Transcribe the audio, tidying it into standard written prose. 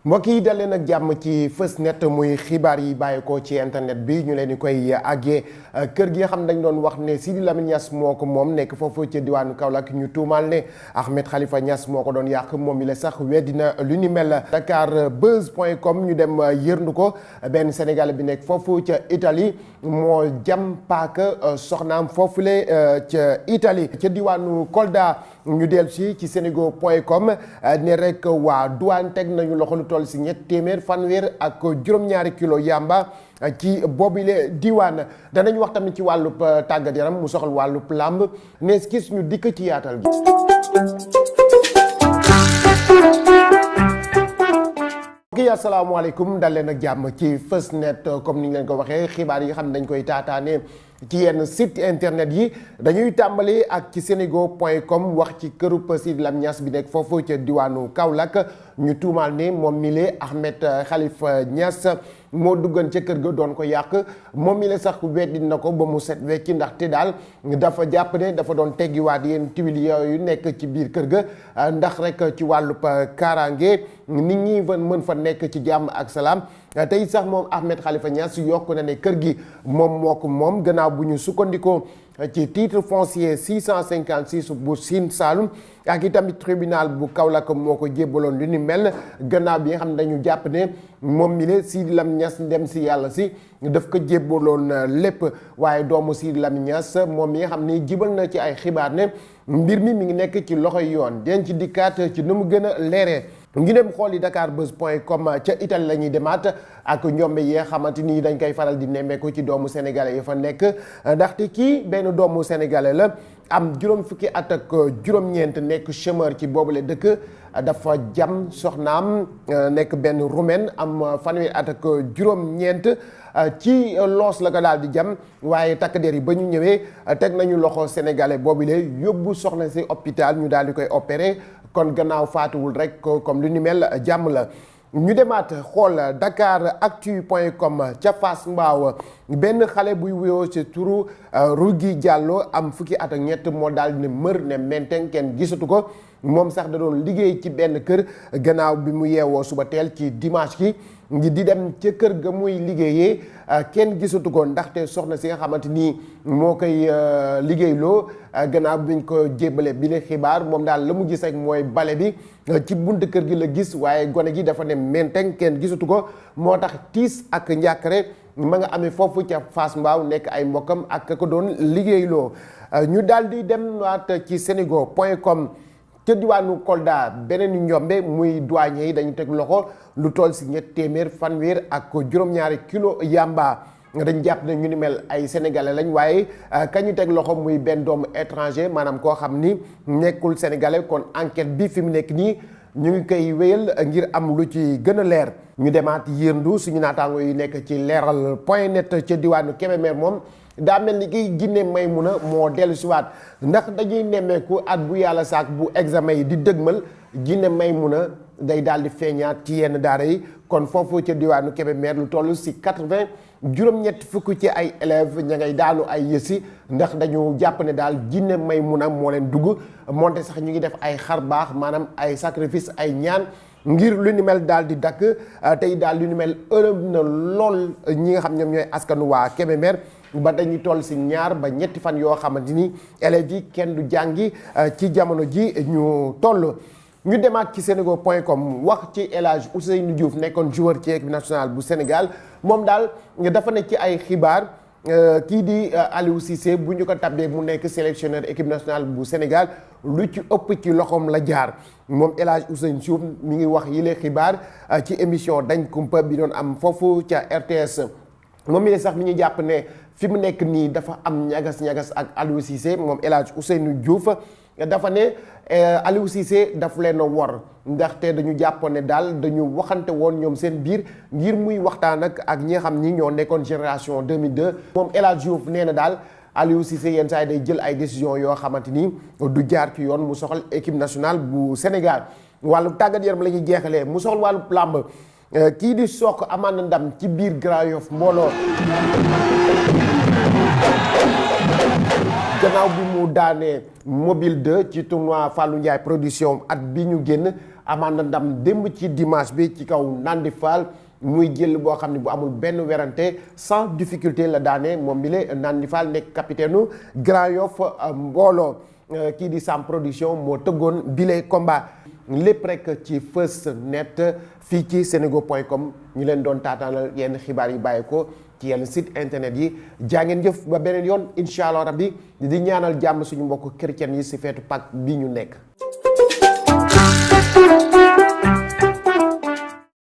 mbokk yi dal leen ak jàmm ci Feus Net muy xibaar yi bàyyeekoo ci internet bi ñu leen di koy àggee kër gi nga xam ne dañ doon wax ne Sidi Lamine Niass moo ko moom nekk foofu ci diwaanu Kaolack ñu tuumaal ne Ahmed Khalifa Niass moo ko doon yàq moom mi la sax weddina lu ni mel. Dakarbuzz.com ñu dem yërndu ko benn Sénégalais bi nekk foofu ca Italie moo jam paaka soxnaam foofule ca Italie ca diwaanu Kolda ñu dellu si ci Senego.com ne rek waa douane teg nañu loxo lu toll si ñett téeméer fanweer ak juróom-ñaari kilo yamba ci boobile diwaan. danañ wax tamit ci wàllub tàggat yaram mu soxal wàllub làmb nees gis ñu dikk ci yaatal gi. ok asalaamaaleykum dal leen ak jàmm ci Feus Net comme ni ñu leen ko waxee xibaar yi nga xam ne dañ koy taataane ci yenn site internet yi dañuy tàmbali ak ci Senego.com wax ci kërub Sidi Lamine Niass bi nekk foofu ca diwaanu Kaolack ñu tuumaal ne moom mile Ahmed Khalifa Niass moo duggan ca kër ga doon ko yàq moom mile sax weddi na ko ba mu set wecc ndaxte daal dafa jàpp ne dafa doon teggiwaat yenn tiwil yooyu nekk ci biir kër ga ndax rek ci wàllub kaaraange nit ñi mën fa nekk ci jàmm ak salaam. tey sax moom Ahmed Khalifa Niass yokk na ne kër gi moom moo ko moom gannaaw bu ñu sukkandikoo ci titre foncier 656 bu Sine Saloum ak itamit tribunal bu Kaolack moo ko jébbaloon lu ni mel gannaaw bi nga xam ne dañu jàpp ne moom mi la Sidi Lamine Niass dem si yàlla si daf ko jébbaloon lépp waaye doomu Sidi Lamine Niass moom mi nga xam ne jibal na ci ay xibaar ne mbir mi ngi nekk ci loxoy yoon den ci dikkaat ci nu mu gën a leeree. ngi dem xool yi Dakarbuzz.com ca Italie la ñuy demaat ak ñoom yi nga xamante ni dañ koy faral di nemmeeku ci doomu sénégalais yi fa nekk ndaxte kii benn doomu sénégalais la am juróom fukki at ak juróom-ñeent nekk chômeur ci boobule dëkk dafa jam soxnaam nekk benn roumaine am fanweeri at ak juróom-ñeent ci loos la ko daal di jam waaye takk der yi ba ñu ñëwee teg nañu loxo sénégalais boobule yóbbu soxna si hôpital ñu daal di koy opéré. kon gannaaw faatuwul rek comme lu ni mel jàmm la ñu demaat xool Dakaractu.com ca Fass Mbao benn xale buy wuyoo ci turu Rougui Diallo am fukki at ak ñett moo daal ne mër ne menteng kenn gisatu ko moom sax da doon liggéey ci benn kër gannaaw bi mu yeewoo suba teel ci dimanche ki ngi di dem ca kër ga muy liggéeyee kenn gisatu ko ndaxte soxna si nga xamante ni moo koy liggéeyloo gannaaw bi ñu ko jébbale bi ne xibaar moom daal la mu gis rek mooy bale bi ci bunt kër gi la gis waaye gone gi dafa ne menteng kenn gisatu ko moo tax tiis ak njàkkare ma nga amee foofu ca Fass Mbao nekk ay mbokkam ak ko doon liggéeyloo ñu daal di dem waat ci Senego.com ca diwaanu Kolda beneen njombe muy douanier yi dañu teg loxo lu toll si ñett téeméer fanweer ak juróom-ñaari kilo yamba dañ jàpp ne ñu ni mel ay sénégalais lañ waaye kañu teg loxo muy benn doomu étranger maanaam koo xam ni nekkul sénégalais kon enquête bi fi mu nekk nii ñu ngi koy wéyal ngir am lu ci gën a leer. ñu demaat yërndu suñu naataango yi nekk ci leeral.net ca diwaanu Kébémer moom daa mel ni ki Ginne Maymuna moo dellu si waat ndax dañuy nemmeeku at bu yàlla saak bu examen yi di dëgmal Ginne Maymuna day daal di feeñaat ci yenn daara yi kon foofu ca diwaanu Kébémer lu toll si 80 juróom-ñett fukk ci ay élèves ña ngay daanu ay yësi ndax dañu jàpp ne daal Ginne Maymuna moo leen dugg moonte sax ñu ngi def ay xar baax maanaam ay sacrifice ay ñaan ngir lu ni mel daal di dakk tey daal lu ni mel ërëm na lool ñi nga xam ñoom ñooy askanu waa Kébémer ba dañuy toll si ñaar ba ñetti fan yoo xamante ni élèves yi kenn du jàngi ci jamono ji ñu toll. ñu demaat ci Senego.com wax ci El Hadj Ousseynou Diouf nekkoon joueur ci équipe nationale bu Sénégal moom daal dafa ne ci ay xibaar kii di Aliou Cissé bu ñu ko tabbee mu nekk sélectionneur équipe nationale bu Sénégal lu ci ëpp ci loxoom la jaar moom El Hadj Ousseynou Diouf mi ngi wax yile xibaar ci émission dañ kumpa bi doon am foofu ca RTS moom mi ne sax mi ngi jàpp ne fi mu nekk nii dafa am ñagas-ñagas ak Aliou Cissé moom El Hadj Ousseynou Diouf dafa ne Aliou Cissé daf leen a wor ndaxte dañu jàppoon ne daal dañu waxante woon ñoom seen biir ngir muy waxtaan ak ñi nga xam ni ñoo nekkoon génération 2002 moom El Hadj Diouf nee na daal Aliou Cissé yenn saa yi day jël ay décision yoo xamante ni du jaar ci yoon mu soxal équipe nationale bu Sénégal wàllu tàggat yaram la ñuy jeexalee mu soxal wàllu làmb kii di Sokh amaan na ndam ci biir Grand Yoff mbooloo gannaaw bi mu daanee mobile 2 ci tournoi Fallou Ndiaye production at bi ñu génn amaan na ndam démb ci dimanche bi ci kaw Nandi Fall muy jël boo xam ne bu amul benn werante sans difficulté la daane moom bi la Nandi Fall nekk capitaine u Grand Yoff mbooloo kii di Sam Production moo tëggoon bile combat lépp rek ci Feus Net fii ci senego.com ñu leen doon taataanal yenn xibaar yi bàyyi ko ci yenn site internet yi jaa ngeen jëf ba beneen yoon incha allah rabbi di ñaanal jàmm suñu mbokk chrétien yi si feetu Pâques bi ñu nekk.